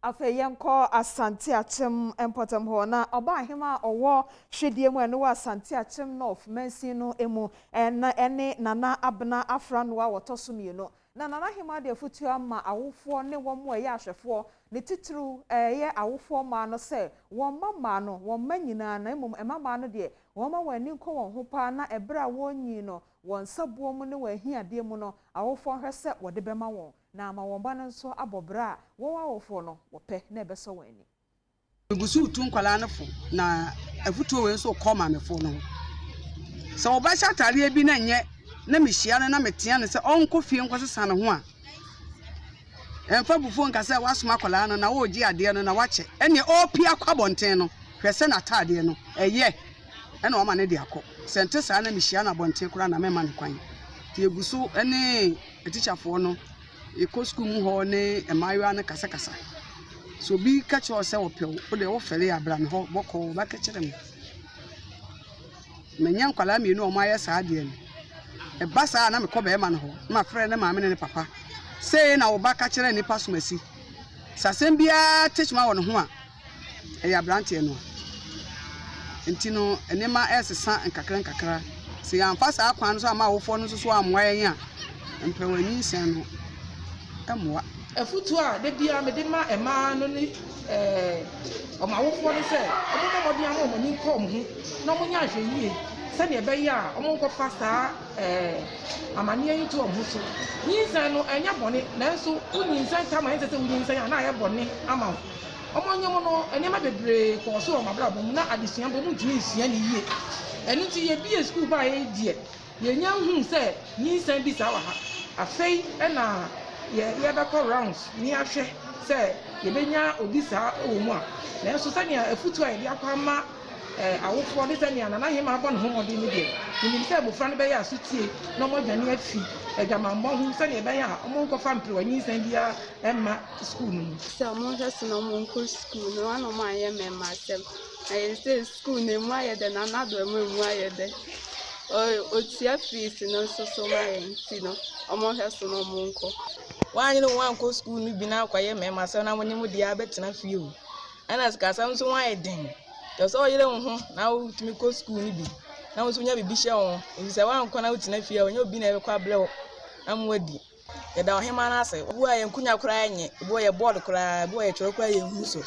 Afei yɛnkɔ Asante Akyem mpɔtam hɔ, na ɔbaa ahema a ɔwɔ hwedie mu, ɛno wɔ Asante Akyem North mansin no mu, ɛna ɛne Nana Abena Afranoa wɔtɔ so mmienu. Na Nana Ahema de afotuo ama awofoɔ ne wɔn a ɛyɛ ahwɛfoɔ, ne titiriw ɛyɛ awofoɔ mmaa no, sɛ wɔn mma mmaa no, wɔn mma nyinaa, na mmom mma mmaa no deɛ, wɔn ma wɔn ani nkɔ wɔn ho paa, na ɛberɛ a wɔrenyin no, wɔn nsabuo mu ne wɔn ahiadeɛ mu no, awofoɔ hwɛ sɛ wɔde bɛma wɔn, na ama wɔn ba no nso abɔ berɛ a wɔn awofoɔ no wɔpɛ na ɛbɛsɔ wɔn ani. Megu so retu nkwadaa no fo, na afotuo wei nso kɔ maamefoɔ no ho. Sɛ wɔbɛhyɛ ataadeɛ bi na nyɛ na mehyia no na metea no sɛ ɔnkɔ fie nkɔsesa ne ho a, ɛmfa bufuo nka sɛ wasoma akwadaa no na wɔregye adeɛ no na wakyɛ. Ɛnneɛ ɔrepia akɔ abɔnten no, hwɛ sɛ n'ataadeɛ no ɛyɛ ɛna wama no de akɔ. Sɛ nte saa na mehyia no abɔnten koraa na mɛma no kwan. Nti yɛgu so ne atikyafoɔ no, yɛkɔ sukuu mu hɔ ne mmaayewa no kasakasa. Sɛ obi ka kyerɛ wo sɛ ɔpɛ wo, wo deɛ wofɛre a, bra me hɔ bɔkɔɔ, wobɛka kyerɛ me. Manya nkwadaa mmienu a wɔayɛ saa adeɛ no. Ɛba saa a, na mekɔ bɛrima no hɔ na mafrɛ ne maame ne ne papa. Sei na wo ba ka kyerɛ nnipa somasi. Sɛ asɛm biara te kyema wɔ ne ho a, ɛyɛ aberanteɛ no a. Nti no, nneɛma ɛresesa nkakra nkakra. Sɛ yɛamfa saa kwan no so amma awofoɔ no nso so ammoa yɛn a, mpɛwɛ nyinsɛn no mmoa. Afotuo a da biara mede ma mmaa no ne wɔn awofoɔ ne sɛ wɔmmɔ mmɔden ama wɔn ani nkɔ wɔn ho na wɔnyɛ ahwɛyie sɛdeɛ ɛbɛyɛ a wɔnkɔfa saa amanneɛ yi to wɔn ho so. Nyinsɛn no, ɛnyɛ bɔne, nanso wonyinsɛn tam a ɛnsɛ sɛ wonyinsɛn a, na ayɛ bɔne ama wo. Wɔn nnwom no, nneɛma bebree kɔɔ so wɔ wɔn abrabɔ mu, na adesua mpo wɔntumi nsua no yie. Ɛno nti yɛbie sukuu baeɛ yi deɛ, yɛnya nhuu sɛ nyinsɛn bi saa wɔ ha. Afei ɛna yɛbɛkɔ rounds ne ahwɛ sɛ yɛbɛnya obi saa wɔ mu a. Nanso sɛnea afutuo a yɛde akɔ ama awofoɔ ne sɛnea Nana Hema abɔ ne ho mmɔden no deɛ, menim sɛ mmɔfra no bɛyɛ asotie na wɔadwane afi adwamammɔ ho sɛnea ɛbɛyɛ a wɔnkɔfa mperewa nyinsɛn biara mma sukuu no mu. Sɛ ɔmo hwɛ so na ɔmo nkɔ sukuu no wɔn a ɔmo anyɛ mmarima asɛm na yɛsɛ sukuu no emu ayɛ dɛ na anadɔ emu ayɛ dɛ. Otua fees no nso so ma yɛn, nti no ɔmo hwɛ so na ɔmo nkɔ. Woanyere wo ankɔ sukuu no bi na akɔyɛ mmarima asɛm na wo ne mo deɛ abɛtena fie o, ɛna sikasɛm nso ho ayɛ den. Kyerɛ sɛ ɔyere wo ho na wotumi kɔ sukuu no bi na wo nso wonya biribi hyɛ wo ho, ɛfiri sɛ woankɔ na wotena fie a, ɔnyɛ obi na ɛbɛkɔ abrɛ wo na mo adi. Yɛda ɔhema no ase. Obi wɔ yɛn nkonya koraa nyɛ, obi wɔ yɛ bɔɔdo koraa, obi wɔ yɛ twerɛ koraa yɛnhu so.